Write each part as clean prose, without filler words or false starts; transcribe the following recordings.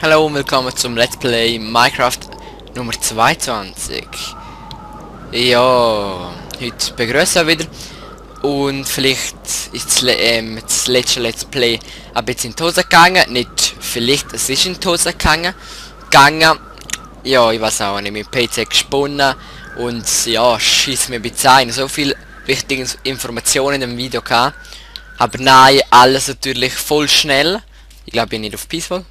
Hallo und willkommen zum Let's Play Minecraft Nummer 22. Ja, heute begrüßen wir wieder. Und vielleicht ist das letzte Let's Play ein bisschen in die Hose gegangen. Nicht vielleicht, es ist in die Hose gegangen. Ja, ich weiß auch nicht, mein PC gesponnen. Und ja, schießt mir ein bisschen ein. So viel wichtige Informationen in dem Video gehabt. Aber nein, alles natürlich voll schnell. Ich glaube, ich bin nicht auf Peaceful.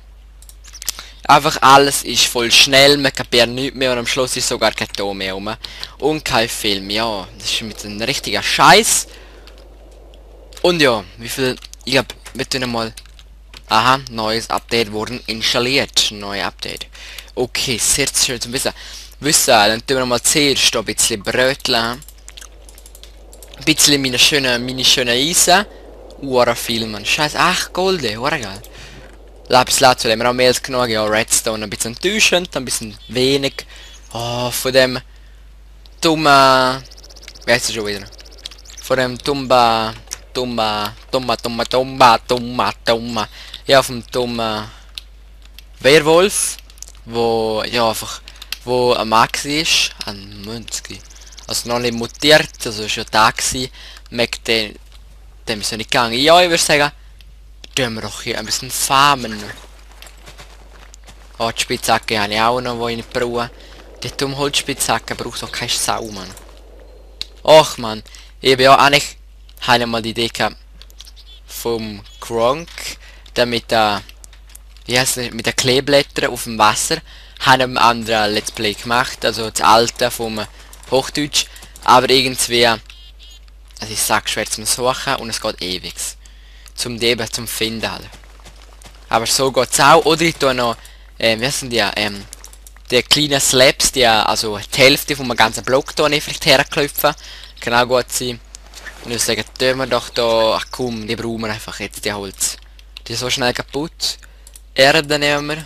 Einfach alles ist voll schnell, man kapiert nichts mehr und am Schluss ist sogar kein Ton mehr rum. Und kein Film, ja. Das ist mit einem richtiger Scheiß. Und ja, wie viel... Ich glaube, wir tun mal... Aha, neues Update wurden installiert. Neue Update. Okay, sehr schön zu wissen. Dann tun wir mal zuerst ein bisschen Brötchen. Ein bisschen meine schönen Eisen. Viel, man. Scheiße, ach, Golde, geil. Lapislazuli haben wir auch mehr als genug, ja, Redstone ein bisschen enttäuschend, ein bisschen wenig. Oh, von dem dummen... Wie heißt es schon wieder? Von dem dumma... Ja, vom dummen Werwolf, wo, ja, einfach, wo ein Maxi ist, ein Münzki. Also noch nicht mutiert, also ist ja da gewesen, merkt dem ist ja nicht gegangen. Ja, ich würde sagen, tun wir doch hier ein bisschen farmen. Oh, die Spitzhacke habe ich auch noch, die ich nicht brauche. Die dumme Holzspitzhacke braucht doch keine Sau, Mann. Och, Mann. Ich habe ja eigentlich mal die Idee gehabt vom Gronk, der mit der, wie heißt das, mit den Kleeblättern auf dem Wasser, haben einen anderen Let's Play gemacht, also das alte vom Hochdeutsch, aber irgendwie, also ich sag schwer zum Suchen und es geht ewig. Zum Finden halt. Aber so geht's auch. Oder ich tue noch, wie sind die kleinen Slabs, die, also die Hälfte von einem ganzen Block hier nicht herklopfen. Genau gut sein. Und ich sage, tun wir doch da, ach komm, die brauchen wir einfach jetzt, die Holz. Die ist so schnell kaputt. Erde nehmen wir.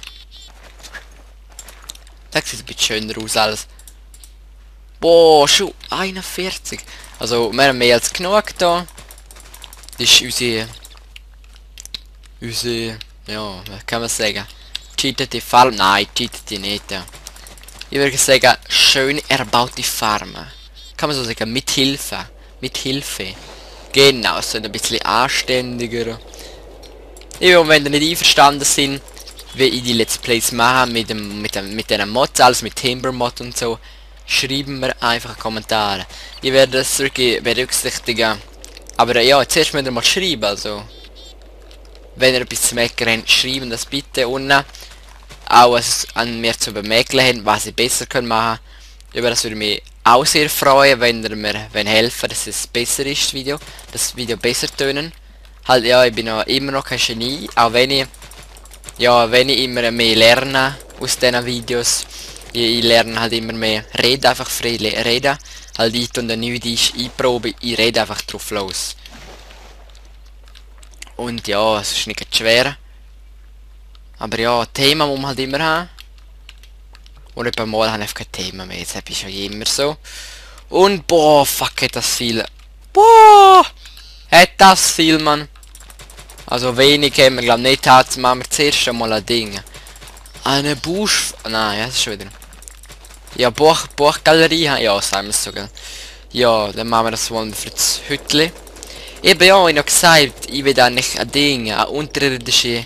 Das sieht ein bisschen schöner aus alles. Boah, schon 41. Also, wir haben mehr als genug da. Das ist unsere, ja, was kann man sagen? Cheatete Farm? Nein, cheatete nicht. Ja. Ich würde sagen, schön erbaute Farm. Kann man so sagen, mit Hilfe. Mit Hilfe. Genau, so ein bisschen anständiger. Ja, und wenn ihr nicht einverstanden sind, wie ich die Let's Plays mache, mit den Mods, alles mit Timber Mod und so, schreiben mir einfach Kommentare. Ich werde das wirklich berücksichtigen. Aber ja, zuerst müsst ihr mal schreiben, also. Wenn ihr etwas zu meckern habt, schreiben das bitte unten. Auch was an mir zu bemäkeln habt, was ich besser machen kann. Über das würde mich auch sehr freuen, wenn ihr mir helfen, dass es besser ist, das Video besser tönen. Halt, ja, ich bin noch immer noch kein Genie, auch wenn ich immer mehr lerne aus diesen Videos. Ich lerne halt immer mehr reden, einfach frei reden. Halt, ich tue dann nichts einproben, ich rede einfach drauf los. Und ja, es ist nicht schwer. Aber ja, Thema muss man halt immer haben. Und etwa mal habe ich kein Thema mehr. Jetzt habe ich schon immer so. Und boah, fuck, hat das viel. Boah! Hat das viel, Mann. Also wenig haben wir, glaube nicht. Jetzt machen wir zuerst einmal ein Ding. Eine Busch... Nein, ja, das ist schon wieder... Ja, Buchgalerie. Ja, sagen wir es sogar. Ja, dann machen wir das mal für das Hütli. Eben ja, ich habe gesagt, ich will eigentlich ein Ding, ein unterirdische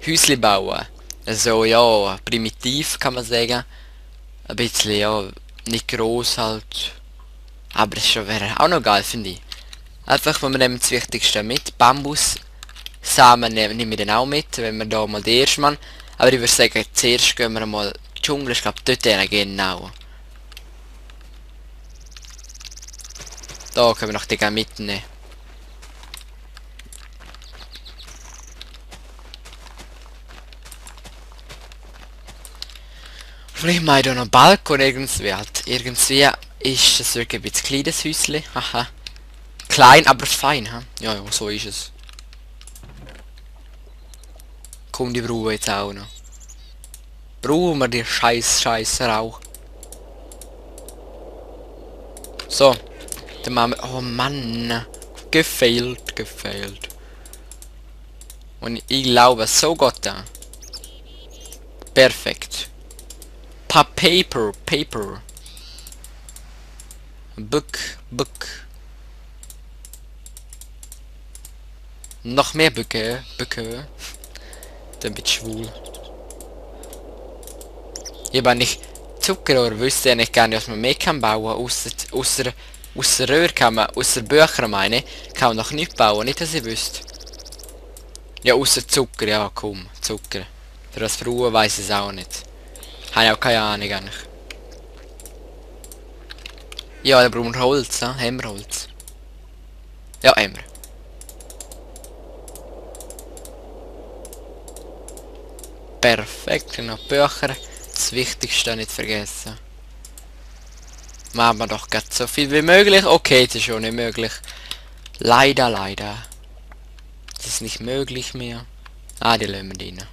Häusli bauen. Also ja, primitiv kann man sagen. Ein bisschen, ja, nicht groß halt. Aber es wäre auch noch geil, finde ich. Einfach, wenn wir nehmen das Wichtigste mit. Bambussamen nehmen wir dann auch mit, wenn wir da mal den ersten Mann. Aber ich würde sagen, zuerst gehen wir mal in den Dschungel, ich glaube dort genau. Da können wir noch den gerne mitnehmen. Vielleicht mal da noch einen Balkon irgendwie halt. Irgendwie ist es wirklich ein bisschen kleines Häuschen. Haha. Klein, aber fein, ha? Ja, ja, so ist es. Komm, die brauchen wir jetzt auch noch. Brauchen wir die scheiß Rauch. So. Dann machen wir... Oh Mann. Gefailt. Und ich glaube, so geht da. Perfekt. Paper. Book. Noch mehr Böcke. Dann wird schwul. Ich habe nicht Zuckerrohr, wüsste ja nicht gerne, was man mehr kann bauen. Ausser Röhr kann man, ausser Bücher meine, kann man noch nicht bauen, nicht dass ich wüsste. Ja, ausser Zucker, ja komm, Zucker. Für das Frauen weiss ich es auch nicht. Habe ich auch keine Ahnung eigentlich. Ja, da brauchen wir Holz, ne? Haben wir Holz? Ja, haben wir. Perfekt, noch Bücher. Das Wichtigste nicht vergessen. Machen wir doch gerade so viel wie möglich. Okay, das ist schon nicht möglich. Leider. Das ist nicht möglich mehr. Ah, die lassen wir rein.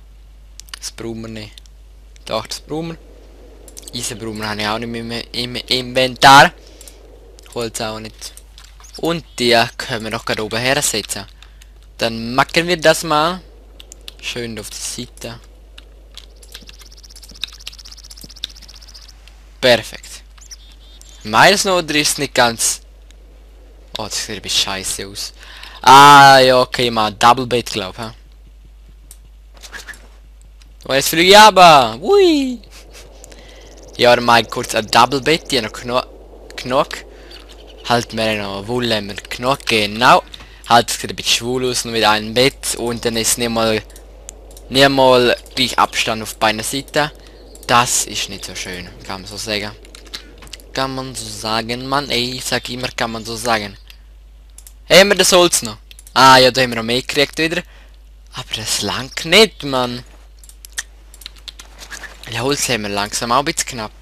Das brauchen wir nicht. Doch, das brauchen wir. Eisenbrauchen habe ich auch nicht mehr im Inventar. Holz auch nicht. Und die können wir noch gerade oben her setzen. Dann machen wir das mal. Schön auf die Seite. Perfekt. Meines noch oder ist es nicht ganz... Oh, das sieht ein bisschen scheiße aus. Ah, ja, okay, mal Double Bait, glaub ich. Oh, jetzt fliege ich aber. Ui. Ja, dann mal kurz ein Double Bait, die noch genug. Halt mir noch Wolle, wir genug, genau. Halt, es sieht ein bisschen schwul aus, nur mit einem Bett. Und dann ist nicht mal gleich Abstand auf beiden Seiten. Das ist nicht so schön, kann man so sagen. Kann man so sagen, Mann, ey, ich sag immer, kann man so sagen. Haben wir das Holz noch? Ah, ja, da haben wir noch mehr gekriegt wieder. Aber das langt nicht, Mann. Ja, Holz haben wir langsam auch ein bisschen knapp.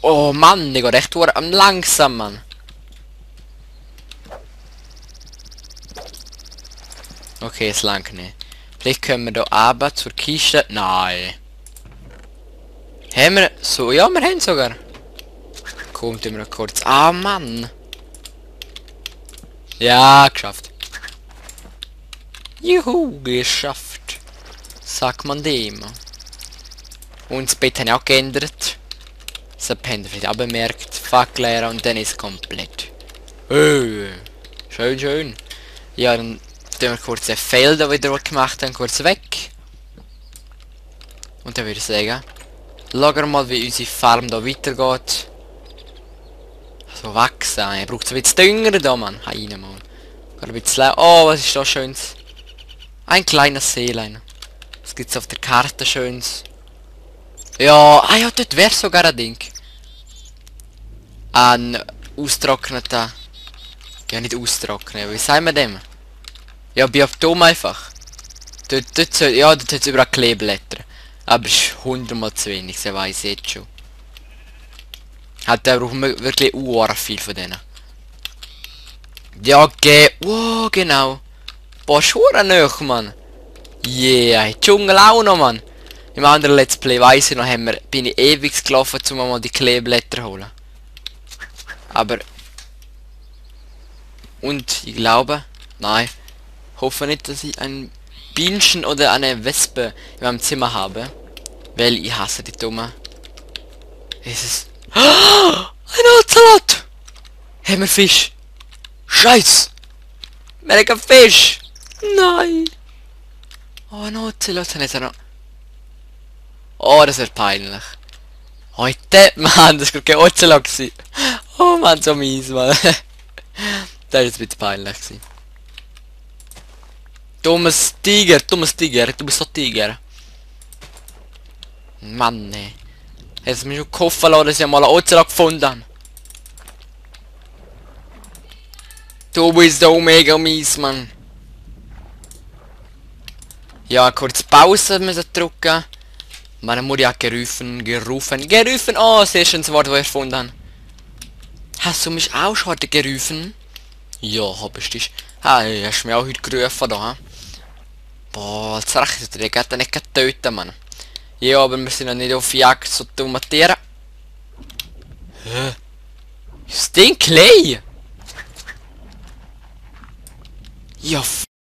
Oh Mann, ich gehe echt am langsam, Mann. Okay, es langt nicht. Vielleicht können wir da aber zur Kiste. Nein. Haben wir so? Ja, wir haben sogar. Kommt immer noch kurz. Ah, Mann. Ja, geschafft. Juhu, geschafft. Sagt man dem. Und das Bett habe ich auch geändert. Das habt ihr vielleicht auch bemerkt. Facklehrer und dann ist es komplett. Schön. Ja, dann tun wir kurz den Felder wieder gemacht haben, kurz weg. Und dann würde ich sagen, schauen wir mal, wie unsere Farm da weitergeht. So wachsen. Er braucht ein bisschen Dünger da, Mann. Heine mal. Ein bisschen. Oh, was ist da Schönes? Ein kleines Seelein. Was gibt's auf der Karte Schönes? Ja, ah ja, dort wäre sogar ein Ding. Ein austrockneter. Ja, nicht austrocknen. Wie sagen wir dem? Ja, Bioptom einfach. Dort hat es überall Kleeblätter. Aber es ist 100-mal zu wenig, das weiss ich jetzt schon. Da brauchen wir wirklich viel von denen. Ja, wow, genau. Boah, Schuhe noch, Mann. Yeah, Dschungel auch noch, Mann. Im anderen Let's Play weiss ich noch, bin ich ewig gelaufen, um mal die Kleeblätter zu holen. Aber... Und ich glaube... Nein. Hoffe nicht, dass ich ein Bienchen oder eine Wespe in meinem Zimmer habe. Weil ich hasse die Dumme. Es ist... Oh, ein Ocelot! Haben wir Fisch? Scheiß! Mega Fisch! Nein! Oh, ein Ocelot hat er noch... Oh, das wird peinlich. Heute, Mann, das war kein Ocelot gewesen. Oh Mann, so mies, Mann. Das ist ein bisschen peinlich gewesen. Dummes Tiger, du bist so Tiger. Mann, ne. Jetzt mich schon gehoffen lassen, dass ich mal einen Ocelot gefunden habe. Du bist so mega mies, Mann. Ja, kurz Pause müssen drücken. Meine Mutter hat gerufen. Oh, sehr schönes Wort, das ich erfunden habe. Hast du mich auch schon heute gerufen? Ja, hab ich dich. Hey, hast du mich auch heute gerufen da? Boah, jetzt rechnet ihr, geht nicht töten, Mann. Ja, aber wir sind noch nicht auf Jagd, so dumme Tiere. Hä? Ist den Clay? Ja,